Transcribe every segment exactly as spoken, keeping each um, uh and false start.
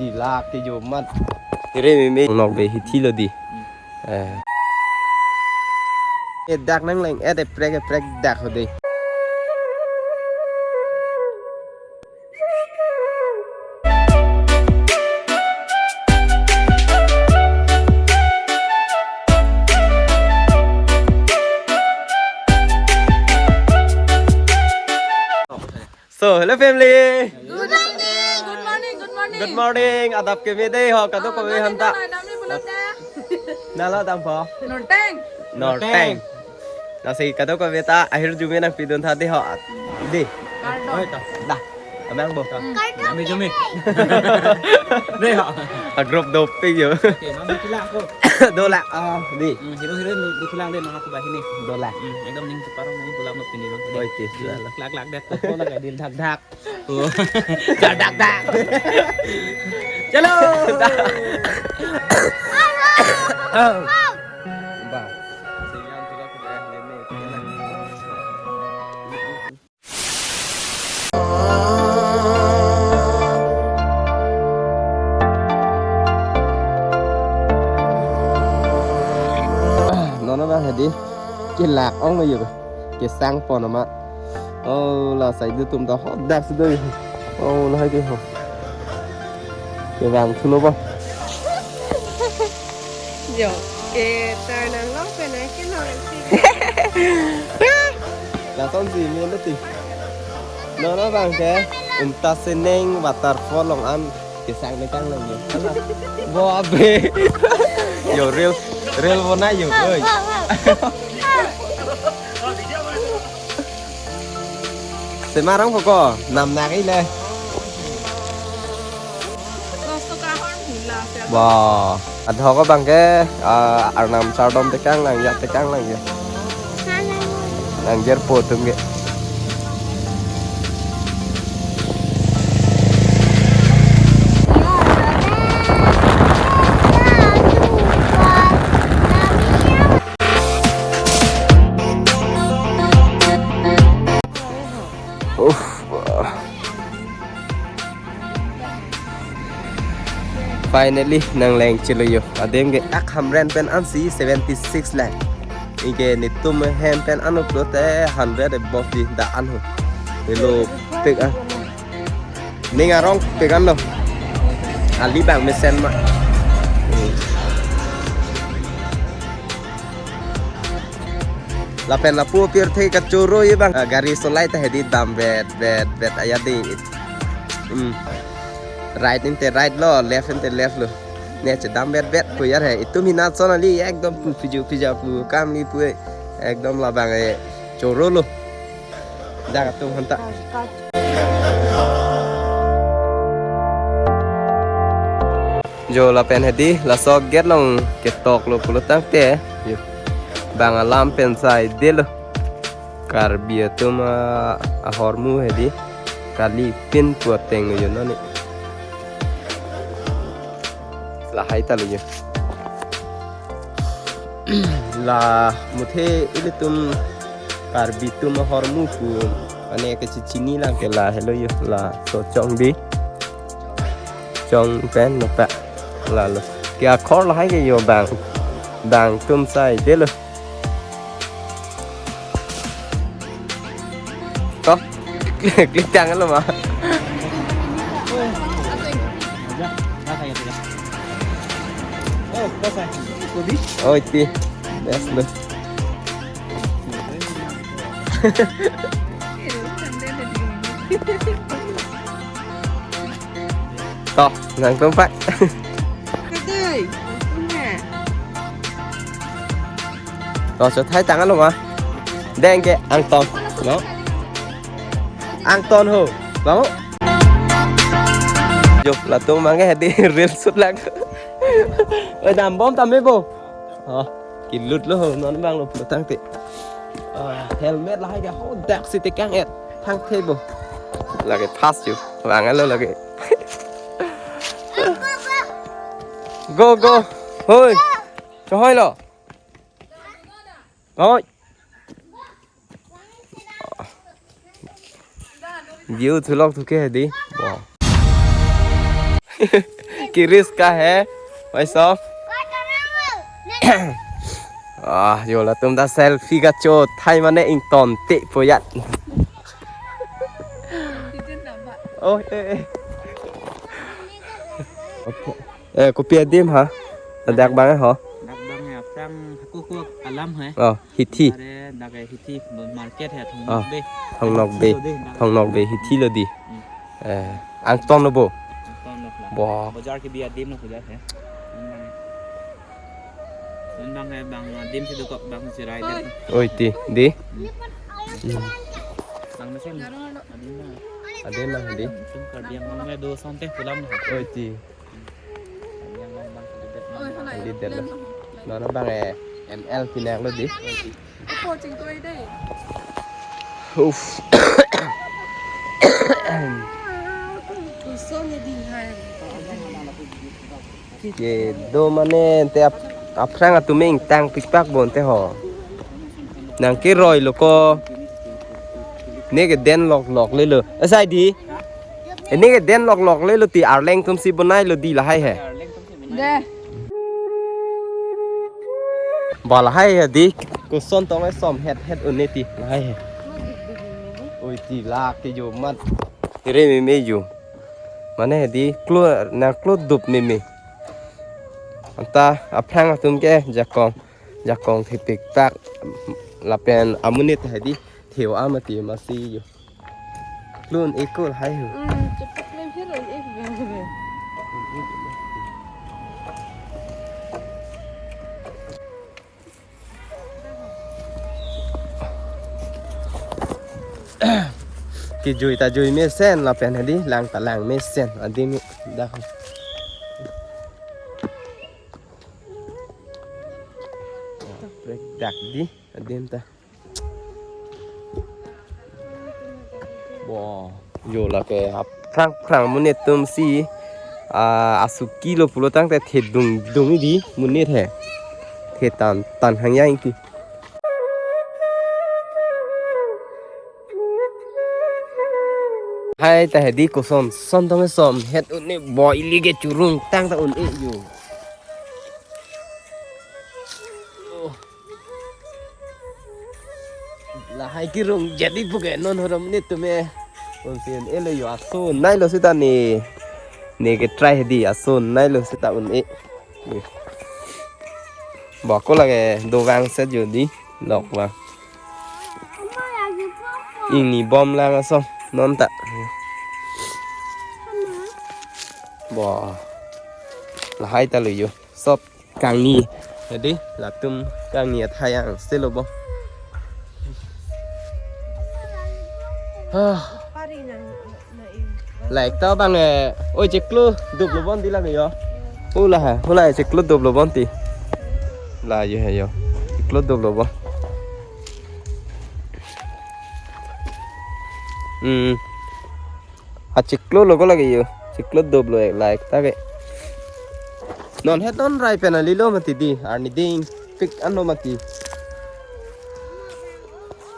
Hilak ke jo mat. Ire meme nok be hithi lo di. Eh. Eh, dak nangleng-et eprek eprek dak ho de. So, hello family. Good morning, good morning, good morning. Good morning. Adap keme dei ho, kadokave aphanta. Nangli pulang dah. Nangli adap pho? Norteng. Norteng. Lasi kadokave ta ahirjume nangpidun tha dei ho. Dei. Kardom. Oi, to. Dah. Amang bo. Kami jumi. Dei ho. A group doping jo. Oke, mami sila ako. Dolang. Ah, dei. Hmm, hero hero du, du tulang dei, nang aku bahini. Dolang. Hmm, ekdom ning separuh ning tulang mat pini bang. Oi, oke, sila. Lak lak lak deh. Kok lak adil dak dak. Oh. Dak dak dak. Chalo. Bah. Non abang hedi kelak ong lo jo, kesang pon amat. Oh, la saidu atum ta hodak si do. Oh, lahai ke ho. Kevang thulo ba. Jo, ke tar nang long pen ai ke long si. Lason si men ti. Non abang ke Umtaseneng waterfall along an kesang ne kang lang jo. Bo abe. Jo, reel, reel bonai jo, oi. Semarang poko, nam nang ile. Wah, adhok abang ke, ah, arnam sardom tekang lang, ya tekang lang ya. Nang jer po atum ke. Uff. Finally, nangleng chelo jo. Adim ke ak Hamren pen ansi seventy six lang. Anke netum hem pen anut lote hundred above di da an ho. Nelo pek an. Ning arong pek an lo. Ali bang mesen ma. Lapen lapu pirthe kachoro ye bang. Ah, gari solai ta hedi dam bet bet bet aya di. Hmm. Right inte right lo, left inte left lo. Ne chedam bet bet pu yar he. Itum hinat son ali ekdom pu piju pija pu kam ni pu, ekdom labang e choro lo. Dak atum hanta. Jo lapen hedi laso gate along ketok lo pulo tangte. Jo. Bang alam pen saidelo. Karbi atum a, ahormu hedi. Kali pin pu ateng jo non ni. Lahai ta lo jo. La muthe ilitum Karbi atum ahormu pu ane kachechini lang ke la helo jo, laso chong di. Chong pen nopa. Lalo. Ke akhor lahai ke jo bang. Bang atum saidelo. To. Klik tang lo ma. Oh, iti. Best lo. To, nangtum pak. Kadai, nangtum pak. To, so thai tangan lo ma. Deng ke angton, no? Angton ho, bang. Jo, latum mang ke hedi reel shoot lang. Oi, dam bom tame bo. Oh, kilut lo ho, non bang lo pulo tangte. Ah, helmet lahai ke hodak si tekang et. Thang thebo. Lake fast jo. Vang lo lake. Go, go. Hoi. Cho hoi lo. Hoi. View thulok thuke hedi. Wow. Kiris ka hai, bhai sahab. Ah, yo latum ta selfie kachothai mane ingtonte poyat. Oh, eh, eh. Okay. Eh, kopi adim ha? Ladak abang ho? Ladak abang ya, aphrang hako-hako alam hai. Oh, Hithi. Are dak ke Hithi market hai, Thong Oh, Nokbe. Thong Nokbe. Hithi lo dei, dak. Thong Nokbe, Hithi lo dei. Hmm. Eh, angtong lo bo? Angtong lo la. Bo. Bazaar kebi adim lo bazaar hai. Abang, abang hai, abang adim si dokok, abang si rai dei. Oi, ti, dei. Hmm. Abang mesin. Adim lo. Adim lo, dei. Sum Karbi Anglong le do asonte pu alam lo. Oi, ti. Oi, halai. Di der lah. Nono abang eh, M L pinak lo dei. Ako chingkoi dei. Uff. Kusong ya ding hai. Kedo mane te ap-, aphrang atum ingtang pikpak bon te ho. Nang keroi lo ko. Ne keden loklok le lo. Asai dei. Ini keden loklok le lo ti, arleng atum si bonai lo dei lahai hai. Dei. Ba lahai hai dei, koson tong ai som het het un-e ti lahai hai. Oi ti la ke jo mat. Ire meme jo. Mane dei klo nangklo dup meme. Anta aphrang atum ke jakong, jakong thepiktak lapen amonit hai dei. Theo ama ti masi jo. Klun ekul hai hu. Hmm, cepat lem hero eh. Kejui ta jui mesen lapen hadi lang ta lang mesen. Adim dak. Prek dak dei adim ta. Bo, jo lake aphrang phrang monit atum si, ah, asuki lo pulo tangte thedung dung dei monit hai. Thetan tan hang yang ki. Hai ta hai dei koson, son tong som het un-e bo ili ke churung tang ta un-e jo. Oh. Lahai kerung jadi puke non horom ni tume. Konsin elo yo aso nai lo sita ni. Ni ke try dei aso nai lo sita un-e. Ni. Bako lake do vang set jo dei lok vang. Ingni bom lang aso non ta. Bo. Lahai ta lo yo. Sop. Kangni. Jadi, latum kangni athai angse lo bo. Ah. Like ta abang eh, oi chiklo dup lo bon dei lake yo. Hu la ha, hu la chiklo dup lo bon ti. La yo hai yo. Chiklo dup lo bon. Hmm. Achiklo lo ko lake yo. Chiklo dup lo ek like ta ke. Non het non rai pen ali lo mati dei. Arni ding pik an lo mati.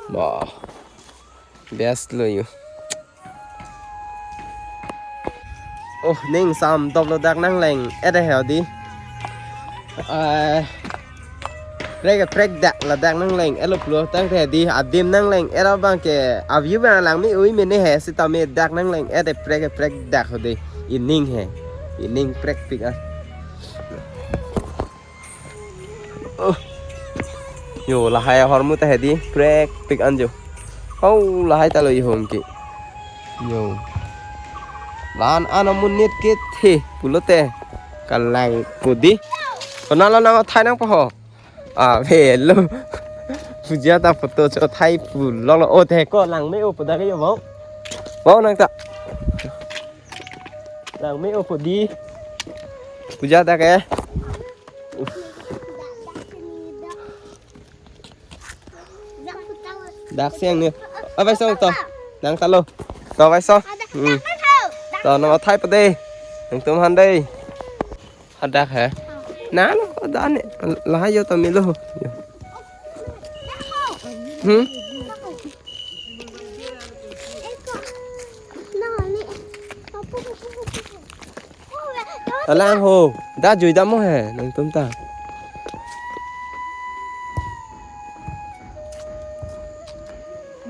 Bah. Best lo yo. Oh, ning sam dop lo dak nangleng. Ede he dei. Eh, prek prek dak ladak nangleng-et lo pulo tangte dei adim nangleng-et abang ke a-view abang langme-oi mene he sitame dak nangleng-et prek prek dak ho dei ining he ining prek pik an. Oh. Yo lahai ahormu ta he dei prek pik an jo. Oh, lahai ta lo yo hom ke. Yo. Lan an amonit kethe pulote kalang pu dei. Konat lo nang athai nangpo ho. Ah, velo. Puja ta photo cho thai pu lok lo. Oh, te ko langme-o pu dak ke yo bo. Bo nang ta. Langme-o pu dei. Puja dak ke. Dak siang ni. Abai song to. Nang ta lo. To abai song. Hmm. To nang athai pa dei. Nangtum han dei. Hadak he. Na lo ko dan ne. Lahai yo to melo. Hmm? Alang ho. Da jui dam mo he nangtum ta.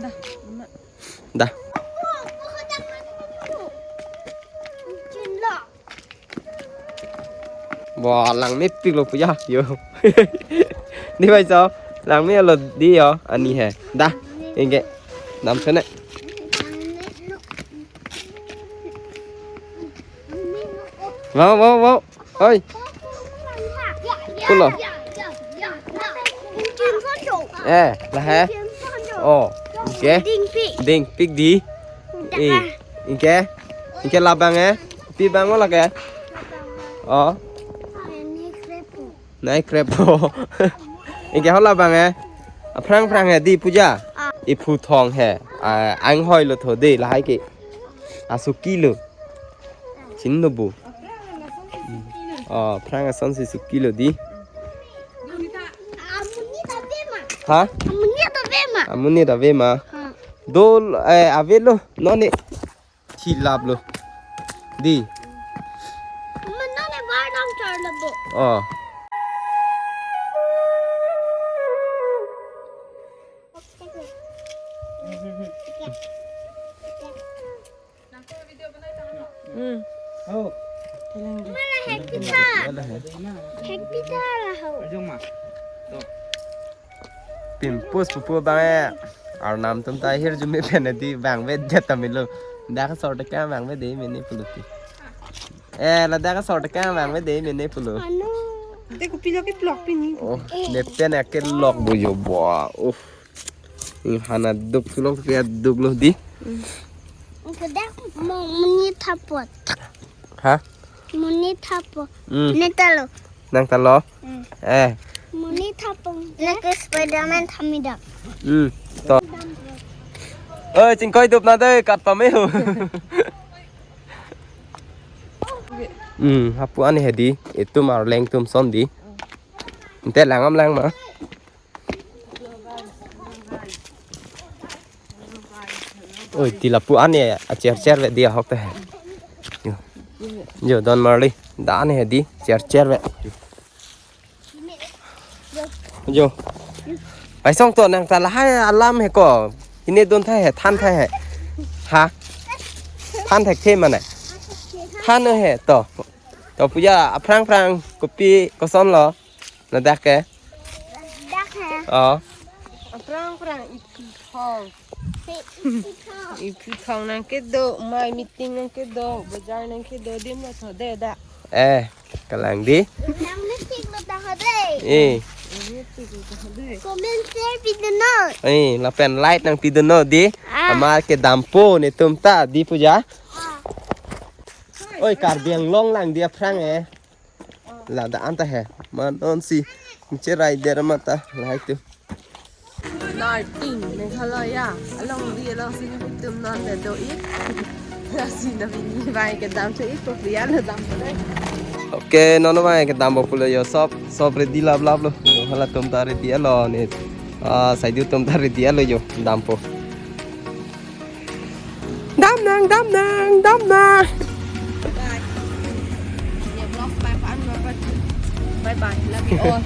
Da, mama. Da. Bo langmepik lo puja yo. Di bai so langme lo di yo ani he. Da. Ingke. Dam sene. Wow, wow, wow. Oi. Kulo. Eh, lahe. Oh, ingke. Dingpik di. Eh, ingke. Ingke labang eh. Pi bang mo lake. Oh. Nai krep po. Ingke ho labang eh. Aphrang phrang he di puja. Iphu thong he. Ah, anghoi lo tho de lahai ke. Asuki lo. Chin lo bu. Oh, phrang ason si suki lo di. Amonit ave ma? Ha? Amonit ave ma? Amonit ave ma? Ha. Dol, eh, ave lo. Non ne. Thilap lo. Di. Ma non ne bar dam char lo bo. Oh. Hmm. Oh. Mala hek pita. Hek pita la ho. Ajong ma. To. Pimpus pupu bang eh. Arnam tum ta hirjume pen di bang ve det ta milo. Dak sor ta ka bang ve de mene pulo ti. Eh, ladak sor ta ka bang ve de mene pulo. Anu. Te kopi lo ke plok pini. Oh, ne pen ke lok bo yo bo. Uff. Hana duk tulok ya duk lo di. Kedak mo muni thapot. Ha? Muni thapo. Hmm. Ne ta lo. Nang ta lo. Hmm. Eh. Muni thapo. Ne ke Spiderman thamidak. Hmm. To. Oi, chingkoi dup na de kat pame ho. Hmm, hapu ani he di. Itum arleng tum son di. Ante langam lang ma. Oi, ti lapu ani acher cher ve di ahok te. Yo. Yo, don marli. Da ani he di cher cher ve. Yo. Ai song to nang ta lahai alam he ko. Hine don thai he, than thai he. Ha? Than thek the mane. Than he to. To puja aphrang phrang kopi koson lo. Ladak ke? Dak he. Oh. Aphrang phrang iphu thong. Iphu thong nang kedo, mai meeting nang kedo, bazar nang kedo, dim lo tho de da. Eh, kalang di. Langmepik lo ta ho de. Eh. Comment share pi dun non. Eh, lapen like nang pi dun non di. Ah. Ama kedampo netum ta di puja. Ah. Oi, Karbi Anglong lang di aphrang eh. Ladak anta he. Man on si. Cherai der mata. Lahai tu. North East Meghalaya. Along di along si tum non le do-ik. Lasi na bini bai kedam cho-ik ko priya le dam. Okay, non bai kedampo pulo yo sob. Sob ready lap lap lo. Yo halatum ta ready lo ne. Ah, sai di tum ta ready lo yo. Dampo. Dam nang, dam nang, dam nang. Bye bye. Love you all.